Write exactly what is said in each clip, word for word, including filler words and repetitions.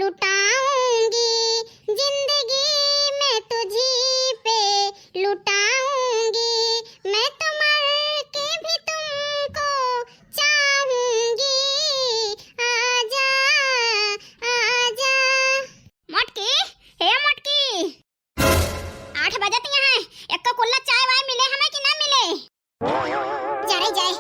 लुटाऊंगी, जिंदगी मैं तुझी पे लुटाऊंगी, मैं तो मर के भी तुमको चाहूंगी, आजा, आजा। मोटकी, हे मोटकी, आठ बजत यहाँ है, एक्को कुल्ला चाय वाय मिले हमें कि ना मिले? जरे जाए,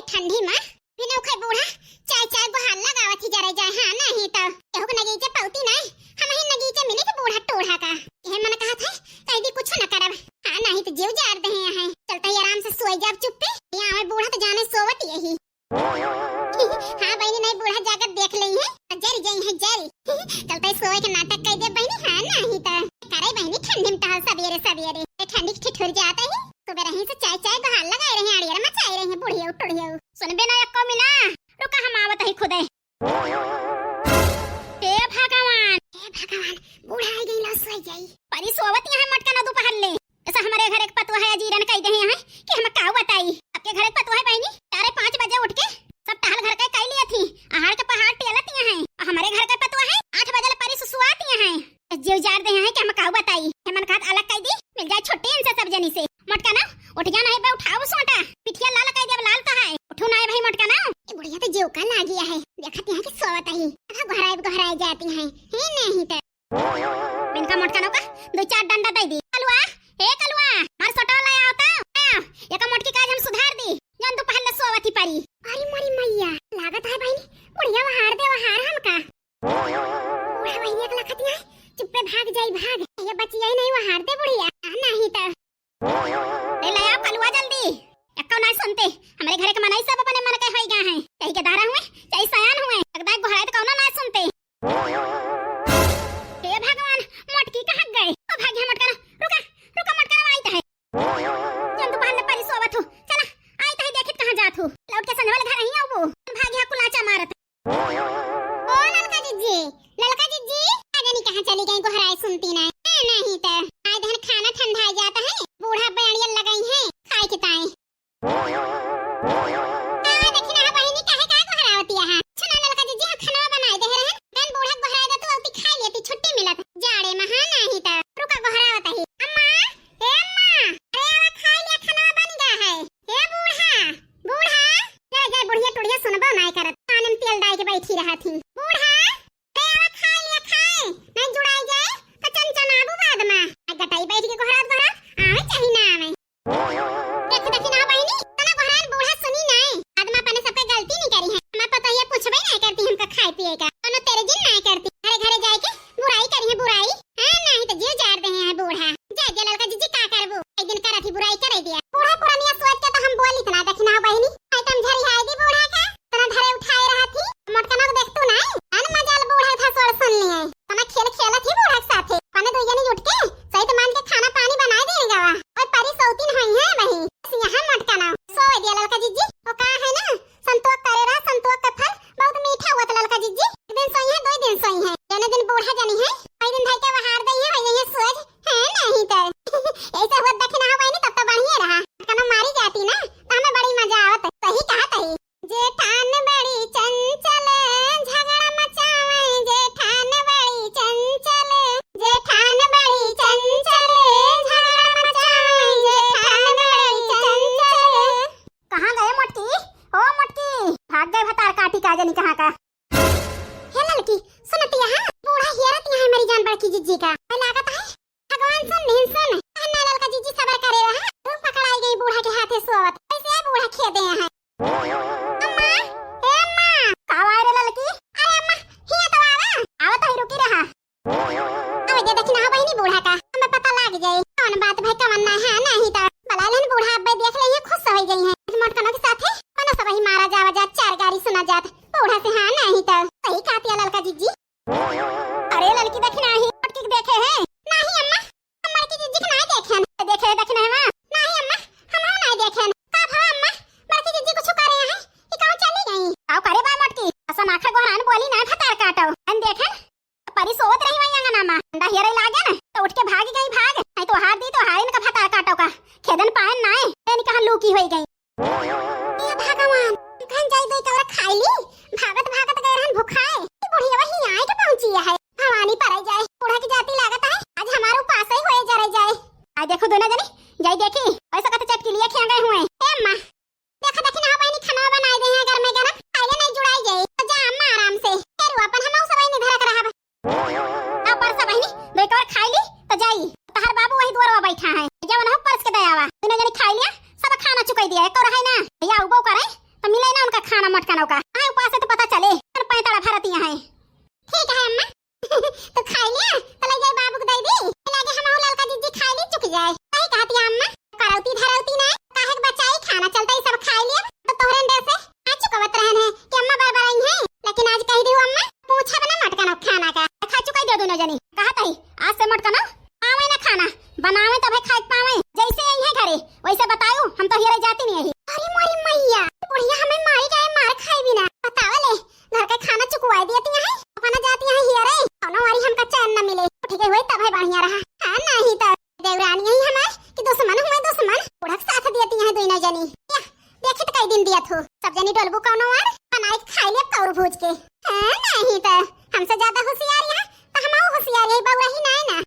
ठंडी मा बिना उखै बूढ़ा चाय चाय गोहार लगावत ही जरे जाए, हाँ नहीं तो केहू के नगीचे पौती नहीं, हम ही नगीचे मिली के बूढ़ा टूढ़ा का। यह मन कहत है, कह दी कुछ न करब, हाँ नहीं तो जीव जार दे यहाँ है। चलता ही आराम से सोई जाब चुप्पे, यहाँ आवे बूढ़ा तो जाने सोवत यही। हाँ बहिनी, नहीं बूढ़ा जाकर देख लेई है, जरी जाई है जरी। चलता ही सोए के नाटक कह दे बहिनी, हाँ नहीं तो करे बहिनी ठंडी में टहल सबेरे सबेरे, ये ठंडी के ठिठुर जाता है। सुबह रही से चाय चाय गोहार लगाए रही, आड़ियर मचाए रही, बुढ़िया टुढ़िया। सुनबे ना एक्को मिना, रुका हम आवत ही खुदे। हे भगवान, हे भगवान, बूढ़ा आ गई, लो सोई जाई। परी सोवत यहाँ मोटका ना दोपहर ले। ऐसा हमारे घर एक पतुआ है, अजीरन कह दे हैं कि हम का बताई। आपके घर एक पतुआ है बहिनी, चारे पाँच बजे उठ के सब टहल घर के कई लिया थी, आहार के पहाड़ टेलत यहाँ है। और हमारे घर के पतुआ है, आठ बजे ले परी सुसुआत यहाँ है। जीव जार दे हैं कि हम का बताई। हमन कहत अलग कह दी, मिल जाए छुट्टी इनसे सब जनी से। मोटका ना, उठ जा नहीं बे, उठाओ सोटा। पिठिया लाल कह दे, अब लाल तो है। उठू ना है भाई मोटका ना। ये बुढ़िया तो जीव का लागी है। देखत यहाँ कि सोवत ही। अब गोहराए गोहराए जाती हैं। हे नहीं तो। इनका मोटका नौका दो चार डंडा दे दी। कलुआ, हे कलुआ, मार सोटा वाला आओ तो। आओ, एका मोटकी काज हम सुधार दी। जन तू पहले सोवत ही परी। अरे मोरी मैया, लागत है बहिनी, बुढ़िया वहार दे वहार हमका। बूढ़ा बहिनी एक लखत यहाँ, चुप्पे भाग जाई भाग। ये बचिया ही नहीं वहार दे बुढ़िया, आ नहीं तो। ले लाया कलुआ जल्दी। एक्को ना सुनते, हमारे घर के मनई सब अपने मन के होई गए हैं। चाहे गदारा हुए, चाहे सयान हुए, लगता है गोहराए तो कौनो ना सुनते। हे भगवान, मोटकी कहाँ गए? ओ भाग्य मोटका ना, रुका, रुका मोटका ना, आई तो है। जन तू पहले परी सोवत हो, चला, आई तो है, देखित कहाँ जात हो। लौट के संझवल घर ही आऊ वो, भाग्य कुलाचा मारत। ओ ललका जिज्जी, ललका जिज्जी, का जानी कहाँ चली गई, गोहराए सुनती ना। ए, नहीं तो, आए दहन खाना ठंडा जाता है, बूढ़ा बड़िया लगाई है, खाए के ताए। का देखी ना बहिनी, काहे का गोहरावती है? सुना ललका जिज्जी, हम खाना बनाए दे रहे हैं, बहन बूढ़ा गोहराए दे, तू अबती खाए लेती, छुट्टी मिलत, जाड़े में, हाँ नहीं तो, रुका गोहरावत ही। अम्मा, ए अम्मा, अरे आवा खाए लिया, खाना बन गया है। ए बूढ़ा, बूढ़ा, जा, जा, बुढ़िया टुढ़िया सुनबो नाय करत। पानी में तेल डाल के बैठी रहत ही। बूढ़ा, ले आवा खाए लिया खाए, नहीं जुड़ाई जाए, तो चन चन आबू बाद में। आ गटाई बैठ के गोहरात गोहरात, आवे चाही ना आवे। देख देखी ना बहिनी, तना गोहरान बूढ़ा सुनी नाय। आदमा अपने सबके गलती नहीं करी है। हमार पतोहिया पूछबे नहीं करती हमका खाए पिए का। कोनो तेरे जिन नहीं करती। घरे घरे जाए के बुराई करी है बुराई। हाँ, नहीं तो जीव जार दे हैं बूढ़ा। जा दे ललका जिज्जी, का करबू? एक दिन करत ही बुराई करे दिया। बूढ़ा पुरनिया सोच के तो हम बोली इतना, देखी ना बहिनी, आइटम झरिहाई दी बूढ़ा का, तना धरे उठाए रहा थी, मोटकना को देख तू नहीं, अन मजाल बूढ़ा था सोड़ सुन लिए, तना खेल खेलत ही बूढ़ा के साथे, पने दो जनी जुट के सही तो मान के खाना पानी बनाए देने गवा, और परी सौतीन होई है वही, बस यहाँ मोटकना, सोए दिया ललका जिज्जी, वो का है ना, संतोष करे रहा, संतोष का फल बहुत मीठा हुआ था ललका जिज्जी। एक दिन सोई है, दो दिन सोई है, जने दिन बूढ़ा जनी है, वही दिन भाई के वहार दई है, वही दई है सोच है, नहीं तो ऐसे हुआ दखिना हो बहिनी, तब तो बढ़िया रहा। कनो मारी जाती ना, तो हमें बड़ी मजा आवत। सही कहा तही। जेठान बड़ी चंचल, झगड़ा मचावे, जेठान बड़ी चंचल, जेठान बड़ी चंचल, झगड़ा मचावे, जेठान बड़ी चंचल। कहाँ गए मोटकी? ओ मोटकी, भाग गए भतार काटी का जनी कहाँ का। हे ललकी, सुनती है, बूढ़ा हियरत यहाँ मरी जान बड़की जिज्जी का। मैं लागत है, भगवान सुन नहीं सुन। कहना ललका जिज्जी सबर करे रहा, धूप पकड़ाई गई बूढ़ा के हाथे सोवत। कैसे है बूढ़ा खेदे यहाँ? अम्मा, हे अम्मा। का आवा रे ललकी? अरे अम्मा, हिया तो आवा। आवत ही, रुकी रहा। अबे दे देखी ना बहिनी बूढ़ा का, हमें पता लाग जाए कौन बात भाई कौन ना है, नहीं तो बला लेन बूढ़ा अब्बे देख ले, ये खुश हो गई है। मोटकनों के साथ है, मनो सब ही मारा जावा जात, चार गारी सुना जात बूढ़ा से, हाँ नहीं तो। सही कहती है ललका जिज्जी। अरे ललकी देखी ना ही मोटकी के देखे है? नहीं अम्मा, हम बड़की जिज्जी के नहीं देखे हैं। देखे है देखी नहीं माँ? नहीं अम्मा, हम हम नहीं देखे हैं। का भवा अम्मा, बड़की जिज्जी कुछ करे हैं? ये कहाँ चली गई? आओ करे बा मोटकी, असन आखर गोहरान बोली ना भतार काटो। अन देखे परी सोवत रही वही अंगना मा। अंडा हेरे लागे न, तो उठ के भागी गई भाग। नहीं तो हार दी तो हार इनका भतार काटो का। खेदन पायन नाय, तेनी कहाँ लूकी होई गई। हे भगवान, कहाँ जाई दो कौरा खाई ली। भागत भागत गए रहन भुखाए। ये बुढ़िया वही आए के पहुँची है। नहीं। या, देखी त कई दिन दिया थू। सब जनी डोलबू कौनो आर, बनाई के खाई लेब कौर भूज के। हाँ, नहीं त हमसे ज्यादा होशियार यहाँ, त हम होशियार यही बउरा ही ना है ना।